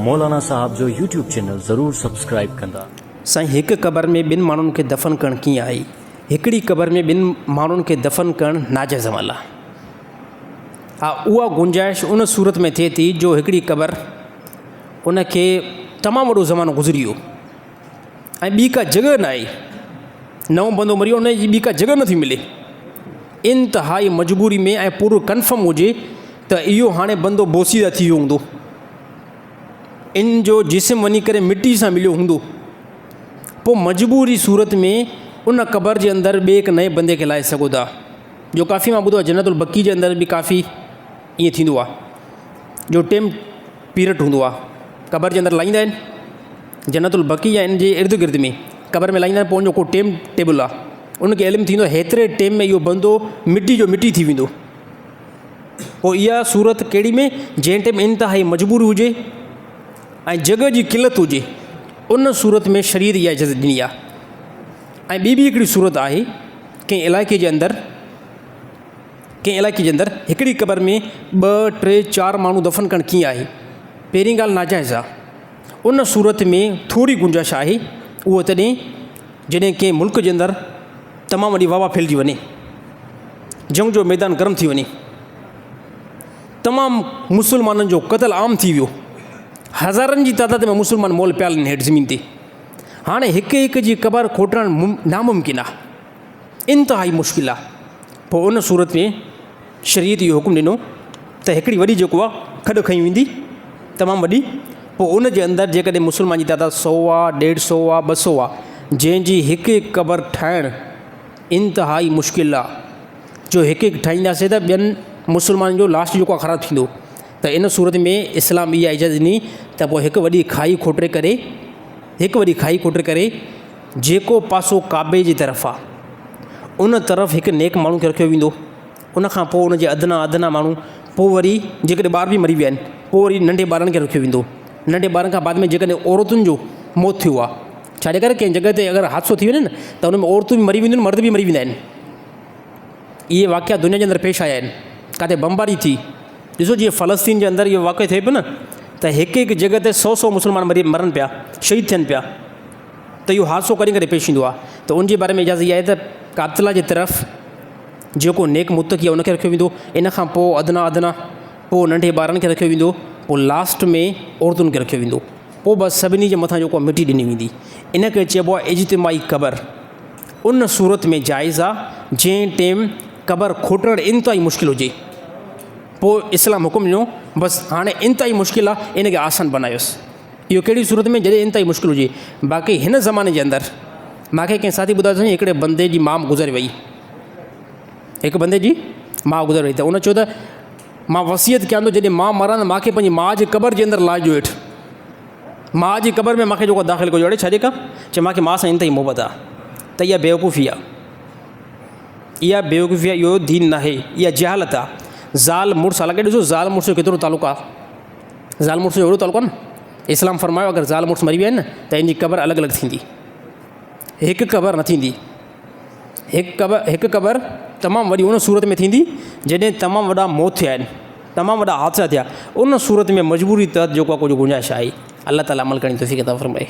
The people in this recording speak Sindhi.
مولانا صاحب جو يوٽيوب چينل ضرور سبسڪرائيب ڪندا. سائين هڪ قبر ۾ ٻن ماڻهن کي دفن ڪرڻ ڪيئن آهي؟ هڪڙي قبر ۾ ٻن ماڻهن کي دفن ڪرڻ ناجائز عمل آهي. ها اها گنجائش ان صورت ۾ ٿئي ٿي جو هڪڙي قبر ان کي تمام وڏو زمانو گذري ويو ۽ ٻي ڪا جڳهه نه آئي نئون بندو مري ويو ان جي ٻي ڪا جڳهه نٿي ملي انتهائي مجبوري ۾ ۽ پورو ڪنفرم هجي ته اهو هاڻي بندو بوسيده ٿي ويو هوندو ان جو جسم وڃي ڪري مٽي سان مليو هوندو پوء مجبوري صورت ۾ ان قبر جي اندر ٻئي هڪ نئين بندي کي لائي سگهو ٿا جو ڪافي مان ٻڌو آهي جنت البقيع جي اندر به ڪافي ائين ٿيندو آهي جو ٽيم پيرڊ هوندو آهي قبر جي اندر لائيندا آهن جنت البقيع يا ان جي ارد گرد ۾ قبر ۾ لائيندا آهن پوء ان جو ڪو ٽيم ٽيبل آهي ان کي علم ٿيندو آهي هيتري ٽيم ۾ اهو بندو مٽي جو مٽي ٿي ويندو پوء اها صورت ڪهڙي ۾ جنهن ٽيم انتهائي مجبوري هجي ۽ جڳهه جي قلت هجي ان صورت ۾ شريعت اها اجازت ڏني آهي ۽ ٻي به هڪڙي صورت آهي ڪنهن علائقي جي اندر ڪنهن علائقي جي اندر هڪڙي قبر ۾ ٻه ٽي چار ماڻهو دفن ڪرڻ ڪيئن آهي پهرين ڳالهه ناجائز آهي ان صورت ۾ ٿوري گنجائش آهي اهو تڏهن جڏهن ڪنهن ملڪ جي اندر تمام وڏي وبا ڦهلجي وڃي جنگ جو ميدان گرم ٿي وڃي تمام مسلمانن جو قتل عام ٿي ويو هزارن جي تعداد ۾ مسلمان مول پيا آهن هيٺ زمين تي هاڻي هڪ هڪ جي قبر کوٽڻ ناممڪن آهي انتهائي مشڪل آهي پوء ان صورت ۾ شريعت اهو حڪم ڏنو ته هڪڙي وڏي جيڪو آهي کڏ کنئي ويندي تمام وڏي پوء ان جي اندر جيڪڏهن مسلمان جي تعداد سو آ ڏيڍ سو آ ٻه سو آ جنهن جي هڪ هڪ قبر ٺاهڻ انتهائي مشڪل آ جو هڪ هڪ ٺاهينداسين ته ٻين مسلمانن جو لاش جيڪو آ خراب ٿيندو ته ان صورت ۾ اسلام اها اجازت ڏني ته پوء هڪ وڏي کائي کوٽي ڪري هڪ وڏي کائي کوٽي ڪري جيڪو پاسو ڪعبي جي طرف آ ان طرف هڪ نيڪ ماڻهو کي رکيو ويندو ان کان پوء ان جي ادنيٰ ادنيٰ ماڻهو پوء وري جيڪڏهن ٻار به مري ويا آهن پوء وري ننڍي ٻارن کي رکيو ويندو ننڍي ٻارن کان بعد ۾ جيڪڏهن عورتن جو موت ٿيو آ ڇاجي ڪري ڪنهن جڳهه تي اگر حادثو ٿي وڃي نه ته ان ۾ عورتون به مري وينديون آهن مرد به مري ويندا آهن اهي واقعا دنيا جي اندر پيش آيا آهن ڪاٿي بمباري ٿي ڏسو جيئن فلسطين جي اندر اهو واقعو ٿئي پيو نه ته هڪ هڪ جڳهه تي سو سو مسلمان مري مرن پيا شهيد ٿين پيا ته اهو حادثو ڪڏهن ڪڏهن پيش ايندو آهي ته ان جي باري ۾ اجازت اها آهي ته قاتلا جي طرف جيڪو نيڪ متقي آهي ان کي رکيو ويندو ان کان پوء ادنا ادنا پوء ننڍي ٻارن کي رکيو ويندو پوء لاسٽ ۾ عورتن کي رکيو ويندو پوء بس سڀني جي مٿان جيڪو مٽي ڏني ويندي ان کي چئبو آهي اجتماعي قبر ان صورت ۾ جائز آهي جنهن ٽيم قبر کوٽڻ انتهائي مشڪل هجي پوء اسلام حڪم ڏنو بس هاڻي انتهائي مشڪل آهي ان کي آسان بنايوس اهو ڪهڙي صورت ۾ جڏهن انتهائي مشڪل هجي. باقي هن زماني جي اندر مان کي ڪنهن ساٿي ٻڌايو سائين هڪڙي بندي جي ماء گذري وئي هڪ بندي جي ماء گذري وئي ته ان چيو ته مان وصيت ڪيان ٿو جڏهن مان مران ته مان کي پنهنجي ماء جي قبر جي اندر لاهجو هيٺ ماء جي قبر ۾ مان کي جيڪو داخل ڪجو اڙي ڇا جي ڪا چي مان کي ماء سان انتهائي محبت آ ته اها بيوقوفي آ اها بيوقوفي آ اهو دين ناهي اها جهالت آ زال مڙس حالانڪه ڏسو زال مڙس جو ڪيترو تعلق آ زال مڙس جو اهڙو تعلق آهي نه اسلام فرمايو اگر زال مڙس مري ويا آهن نه ته ان جي قبر الڳ الڳ ٿيندي هڪ قبر نه ٿيندي هڪ قبر هڪ قبر تمام وڏي ان صورت ۾ ٿيندي جڏهن تمام وڏا موت ٿيا آهن تمام وڏا حادثا ٿيا ان صورت ۾ مجبوري تحت جيڪو آهي ڪجهه گنجائش آهي الله تعاليٰ عمل ڪرڻ جي توفيق عطا فرمائي.